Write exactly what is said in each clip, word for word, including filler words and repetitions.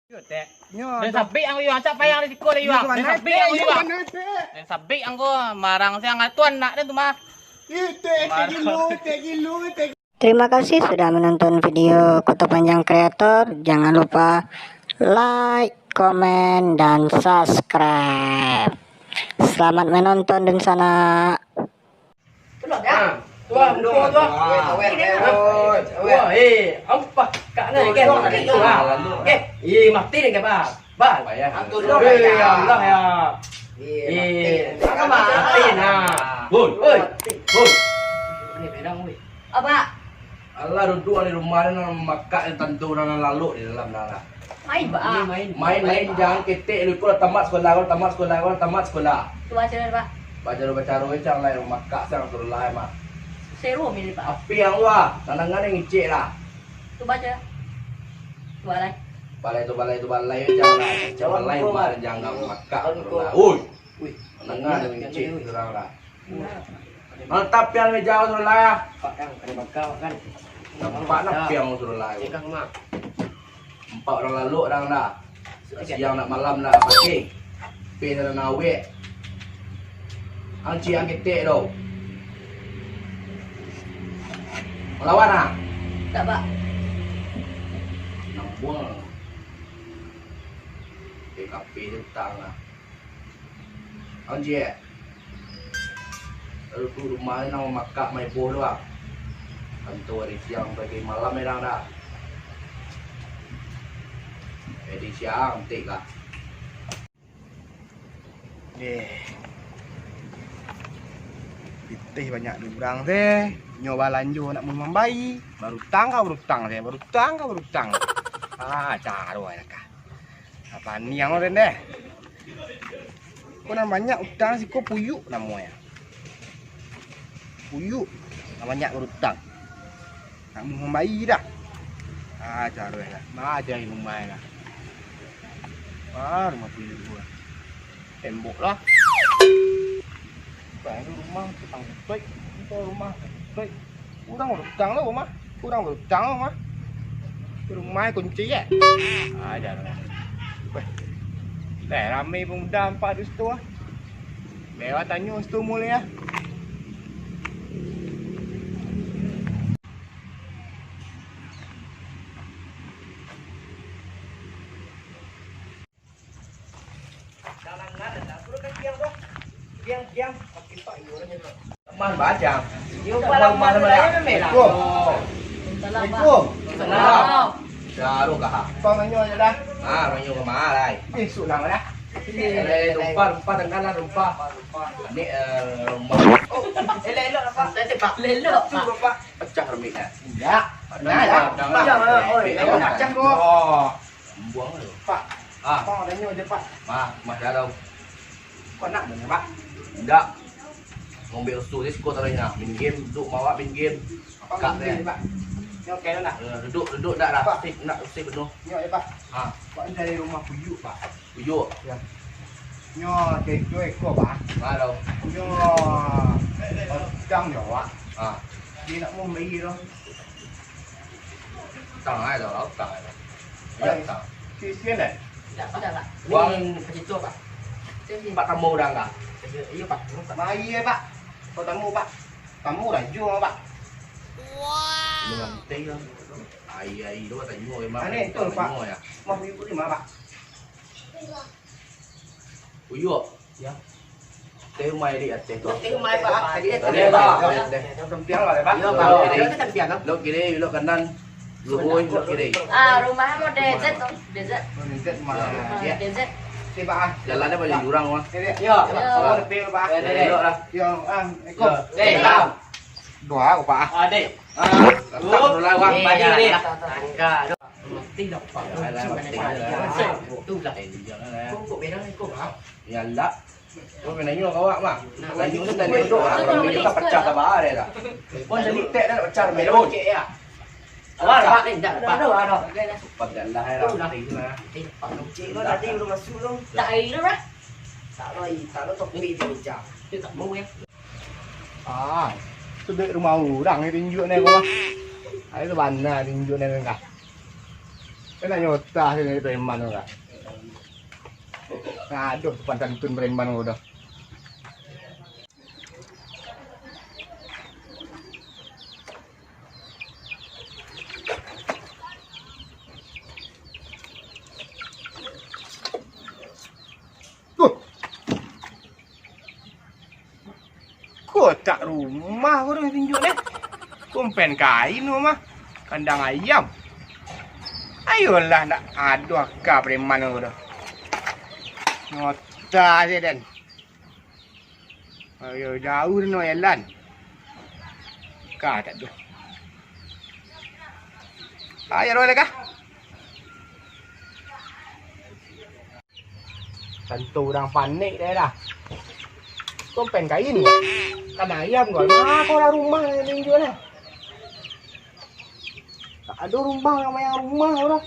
Yo, Tek. Nyo, Den sabik ang yo, acak payang di siko deh yo. Den sabik ang yo. Den sabik ang ko, marang siang tu anak den tu mah. Terima kasih sudah menonton video Kota Panjang Kreator. Jangan lupa like, komen, dan subscribe. Selamat menonton dan sana. Tuah, tuah, tuah. Tuah, eh, ampah, kak na, eh, eh, eh, mati deh, bah. Bah. Eh, Allah ya. Eh, mati, mati, nah. Woi, woi, woi. Ini bedang, woi. Apa? Alah, duduak di rumah ni, nan makak ni tantu nan lalok di dalam dah lah. Main, Pak. Main, main, jangan ketek lu, kau lah tamat sekolah, kau lah tamat sekolah, kau lah tamat sekolah. Tu baca dah, Pak. Baca dah, baca dah, cang lah, makak sang suruh lah, mak. Seru milih, Pak. Api yang wah, tandangan yang ngicik lah. Tu baca. Tu balai. Balai tu balai tu balai, cang lah. Cang balai, rumah jangan makak suruh lah. Oi. Wih, tandangan yang ngicik suruh lah. Mantap pian meja suruh lah. Pak Kang, kada bakal kan. Nampak nak pian suruh lah. Cekang, Mak. Empat urang lalok dang dah. Siang nak malam nak pakai. Pin nak nawek. Ang ciek ang ketek tu. Malawan ah. Tak, Pak. Nambuang. P K P tentang lah. Ang ciek. Lalu tu rumah ni nang mamakak maiboh tu ah. Tantu hari siang pagi malam ni dang dah. Jadi siang, antik lah. Deh. Pitih banyak di urang teh. Nyo balanjo nak mambai. Barutang ka barutang teh. Barutang ka barutang. Ah, caro aja kah. Apa ni yang orang deh? Ko nan banyak utang siko Puyuk namonyo. Puyuk nan banyak barutang. Nak mambai dah. Ah, caro lah. Nah, cari rumah lah. Ah, rumah Puyuk tu lah. Tembok lah. Baru rumah tukang kutuik. Itu rumah kutuik. Kurang barutang lah rumah. Kurang barutang lah rumah. Rumah kunci ya. Aja lah. Weh. Dah rame pemuda empat di situ ah. Mewah tanyo situ mulai ah. Teman baca. Assalamualaikum. Assalamualaikum. Salam. Salam. Baru kah? Kau nanyo aja dah. Ah, nanyo ke mana lai? Besok lah dah. Eh, rumpah, rumpah, tengah lah rumpah. Ni, eh, rumah. Oh, elok-elok lah, Pak. Elok, Pak. Pecah rumiknya. Enggak. Nah, dah. Pecah, oi. Pecah kok. Oh. Buang tu. Pak. Ah. Pak, ada nyo je, Pak. Mah, mah dah tahu. Kau nak mana, Pak? Ndak. Ngombe usul di sekolah tadi nah. Main game, duduk mawak main game. Apa main game, Pak? Nyo kayak nak. Eh, duduk, duduk ndak dah. Pak. Sip, nak sip penuh. Nyo, ya, Pak. Ah. Pak, dari rumah Puyuk, Pak. Puyuk. Ya. Nyo, cewek iko, Pak. Mano? Nyo, utang nyo, Pak. Ah. Dia nak mau bayar tu. Utang ai tu, utang ai tu. Ya, utang. Kisian, eh? Tidak, tidak, Pak. Uang ini kecil, Pak. Empat tamu urang kah? Iya, Pak. Mari, Pak. Kau tamu, Pak. Tamu rajo, Pak. Wow. Lu ngantai lah. Ai, ai, lu tanyo, emang. Aneh, tu, Pak. Tanyo, ya. Mau ibu di mana, Pak? Uyuak. Ya. Teh umai di Aceh tu. Teh umai, Pak. Tadi dah. Tadi dah. Sampiang lah, Pak. Iya, Pak. Tadi dah sampiang, kan? Belok kiri, belok kanan. Lurus, belok kiri. Ah, rumahnya mau D Z tu. D Z. Oh, D Z mah. Ah, ya. D Z. Oke, Pak, ah. Jalannya banyak jurang, Pak. Iya. Iya. Oh, lebih, Pak. Iya, iya. Belok lah. Iya, ah, ikut. Iya. Eh, Pak. Doa, Pak. Ah, dek. Ah, tak perlu lah, Pak. Eh, iya, iya. Tangga. Mati dah, Pak. Alah, mati. Itulah. Eh, jangan, eh. Kok, kok berang ikut, Pak? Ya lah. Kau main nyo kau, Mak. Nah, lanjut tu tadi tu, ah, kami tu tak pecah tabah dia dah. Kau jadi tek dah pecah main. Okey, ya. Awak, Pak, ni, dah, Pak. Dah, dah, dah. Cepat dah lah, ya. Itulah. Eh, Pak, okey, kau tadi belum masuk tu. Tak air tu, Pak. Tak ada air, tak ada topi tu, Cak. Dia tak mau, ya. Ah, tu duit rumah urang ni tunjuk ni, kau. Ai, tu bana tunjuk ni, kau. Kan nak nyotah sini preman tu lah. Aduh, sopan santun preman tu dah. Tuh. Kotak rumah urang tunjuk deh. Kumpen kain rumah. Kandang ayam. Ayolah, ndak ado aka preman tu dah. Nyotah se den. Ayo, jauh no jalan. Ka tak tu. Ayo, roh lah kah? Tantu urang panek deh dah. Kumpen kain. Kan ayam kau. Nah, kau lah rumah yang tunjuk lah. Tak ado rumah, yang rumah kau lah.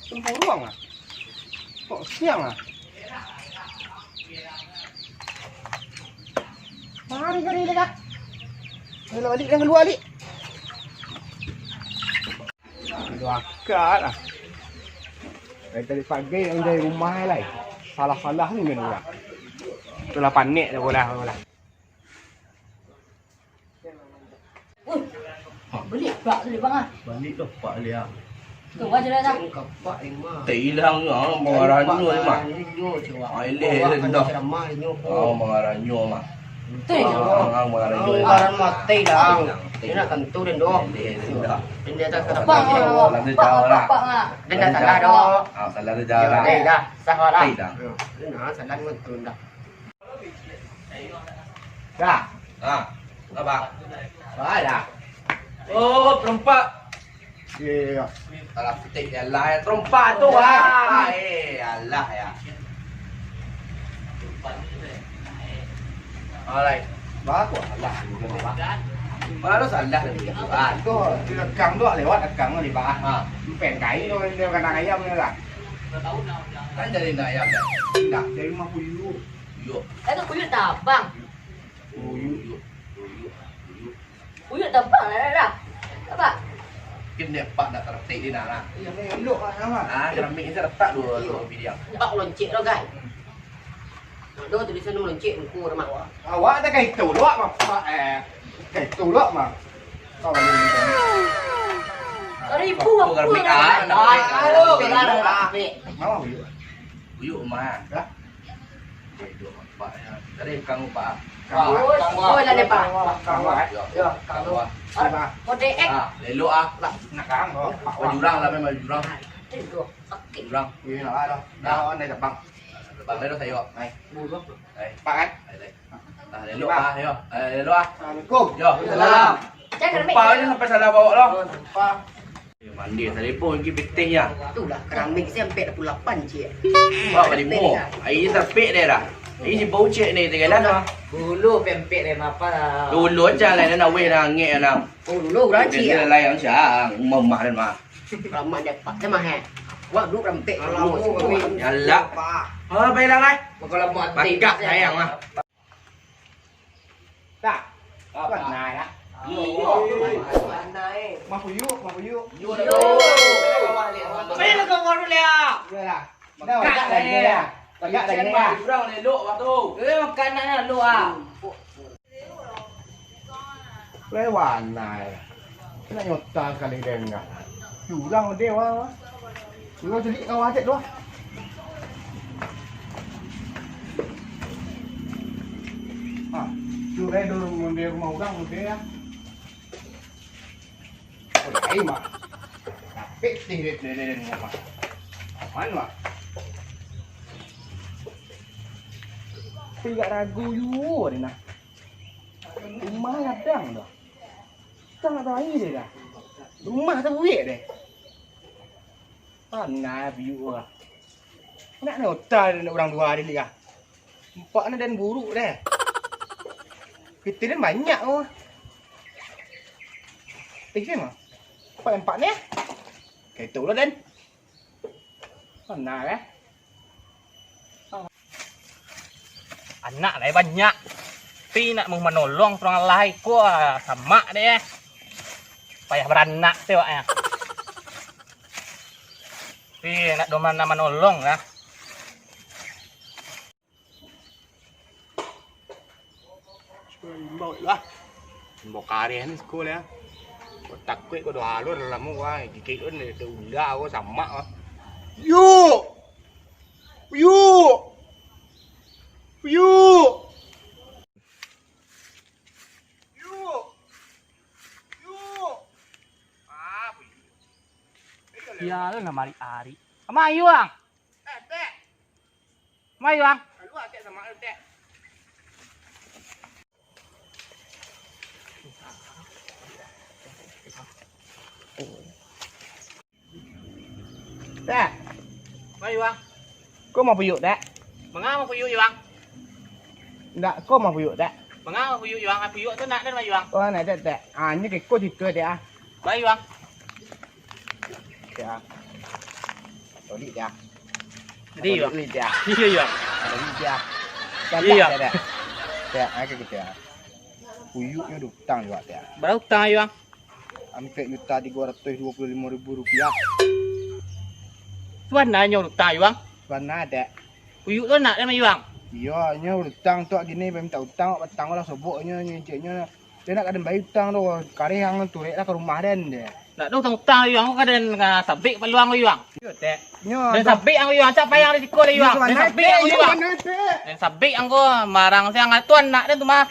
Tempurung ah. Kok siang ah? Mari, mari, lega. Ayo, balik, dah keluar, balik. Aduh, akak lah. Dari tadi pagi yang dari rumah lai. Salah-salah ni main orang. Itulah panik dah bola, bola. Wih, balik pak tadi, bang, ah. Balik tu pak dia. Tu aja dah, dah. Kapak yang mah. Tak hilang ah, mengaranyo ni mah. Mengaranyo, cewek. Ah, ilih, ilih, dah. Ceramah inyo. Oh, mengaranyo mah. Teh. Ah, mengaranyo mah. Orang mati dah. Dia nak tentu dan doh. Ilih, ilih, dah. Dia dah tak apa. Salah dia jauh lah. Dia dah salah doh. Ah, salah dia jauh lah. Teh dah, sah lah. Teh dah. Nah, salah betul dah. Dah. Ha. Apa? Dah, dah. Oh, perompak. Iyo, iyo, iyo. Salah petik ya lah, ya. Perompak tu, ah. Eh, alah ya. Alright. Bagus, alah. Baru salah tadi. Ah, tu, tu lekang tu lewat lekang tu di bawah. Ha. Empen kain tu, dia kandang ayam ni lah. Kan dari kandang ayam dah. Dah, dari rumah Puyuh. Puyuh. Kan Puyuh tabang. Puyuh. Puyuh. Puyuh. Puyuh tabang lah, dah, dah. Apa? Mungkin dia pak nak tertik ni dah lah. Iya, elok lah, sama. Ah, keramik ni letak dulu, dulu bidang. Pak loncik tu, guys. Hmm. Ada tulisan loncik muka orang mak. Awak tak kayak itu, awak apa, eh? Kayak itu, awak mah. Kau lagi ni kan. Ribu apa? Keramik ah, nak. Ah, aduh, keramik. Mau, Puyuh? Puyuh mah. Dah. Tadi kang upak. Kang upak. Oi, lah lepak. Kang upak. Yo, kang upak. Kode X. Ah, lelok ah. Lah, nak kang, oh. Bajurang lah, main bajurang. Itu, sakit. Jurang. Ini nak ada. Dah, on dah jepang. Jepang dah saya. Naik. Buruk. Naik. Pak kan? Naik, naik. Ah, lelok ah, yo. Eh, lelok ah. Assalamualaikum. Yo, salam. Jangan. Lupa ni sampai salah bawa lah. Oh, lupa. Eh, mandi, telepon lagi pitih ya. Itulah keramik saya sampai dua puluh lapan, cik. Wah, balik mo. Air sampai deh dah. Ini si bau cek ni, tengah lah. Dulu pempek deh, apa lah? Dulu aja lah, nak weh dah angek lah. Oh, dulu urang cik. Dia lah yang siang, rumah-rumah dan mah. Lama dia pak, dia mah, eh. Wah, dulu pempek. Yalah. Ah, baiklah, lai. Kalau mau bakak sayang lah. Dah. Apa naik lah? Iyo. Mah Puyuh, mah Puyuh. Iyo. Ayo, kau baru lihat. Iyolah. Dah, bagak lagi lah. Bagak lagi lah. Jurang elok waktu. Eh, makanan elok ah. Lewanai. Kena nyota sekali dengar. Jurang dia wah. Jurang jelik kau aja tu. Ah, jurang dulu mundur rumah orang mundur ya. Oh, lain mah. Tapi tih dia dia dia rumah. Aman mah. Tapi agak ragu juga ni nah. Rumah ladang dah. Kita nak tahu air dia dah. Rumah tu buik deh. Tanah biuk lah. Nak ni otak dia nak orang dua hari ni kah? Empat ni dan buruk deh. Kita ni banyak oh. Tengok mah. Empat empat ni. Kayak tu lah dan. Tanah eh. Anak lai banyak, tapi nak manolong surang lai ko, ah, samak deh. Payah baranak tu awaknyo. Tapi nak doman nak manolong lah. Imbau lah. Imbau kareh ni sekolah. Kau takuik kau doh halus lah lamo wah. Gigik tu ni ada ular kau samak wah. Yuk! Yuk! Yuk! Yuk! Yuk! Ah, Sia lo nak marik-arik. Kama Yuang? Eh, Tek. Kama Yuang? Kaluar, Tek, sama lu, Tek. Tek. Kama Yuang? Ko mapuyuak, Tek? Manga mapuyuak, Yuang? Ndak, ko mapuyuak, Tek? Manga mapuyuak, Yuang? Puyuak tu nak den, Yuang? Oh, nak, Tek, Tek. Ah, ni keko situ, Tek, ah. Bai, Yuang. Tek, ah. Tolik, Tek, ah. Jadi, Yuang. Tolik, Tek, ah. Iya, Yuang. Tolik, Tek, ah. Iya. Tek, Tek. Tek, ah, kito, ah. Puyuaknyo ada utang juga, Tek, ah. Bara utang, Yuang? Ampek juta tigo ratuih duo puluah limo ribu rupiah. Sabananyo utang, Yuang? Sabana, Tek. Puyuak tu nak den, Yuang? Iyo, nyo utang tu gini, mintak utang, patang lah sobok nyo, nyo, nyo. Dia nak ka den bayia utang tu, kareh ang turek lah ka rumah den, deh. Nak tu utang-utang, Yuang, ka den, ah, sabik paluang, Yuang. Iyo, Tek. Nyo, den sabik ang, Yuang, cak payah di siko deh, Yuang. Den sabik ang, Yuang. Den sabik ang ko, marang siang, tu anak den tu mah.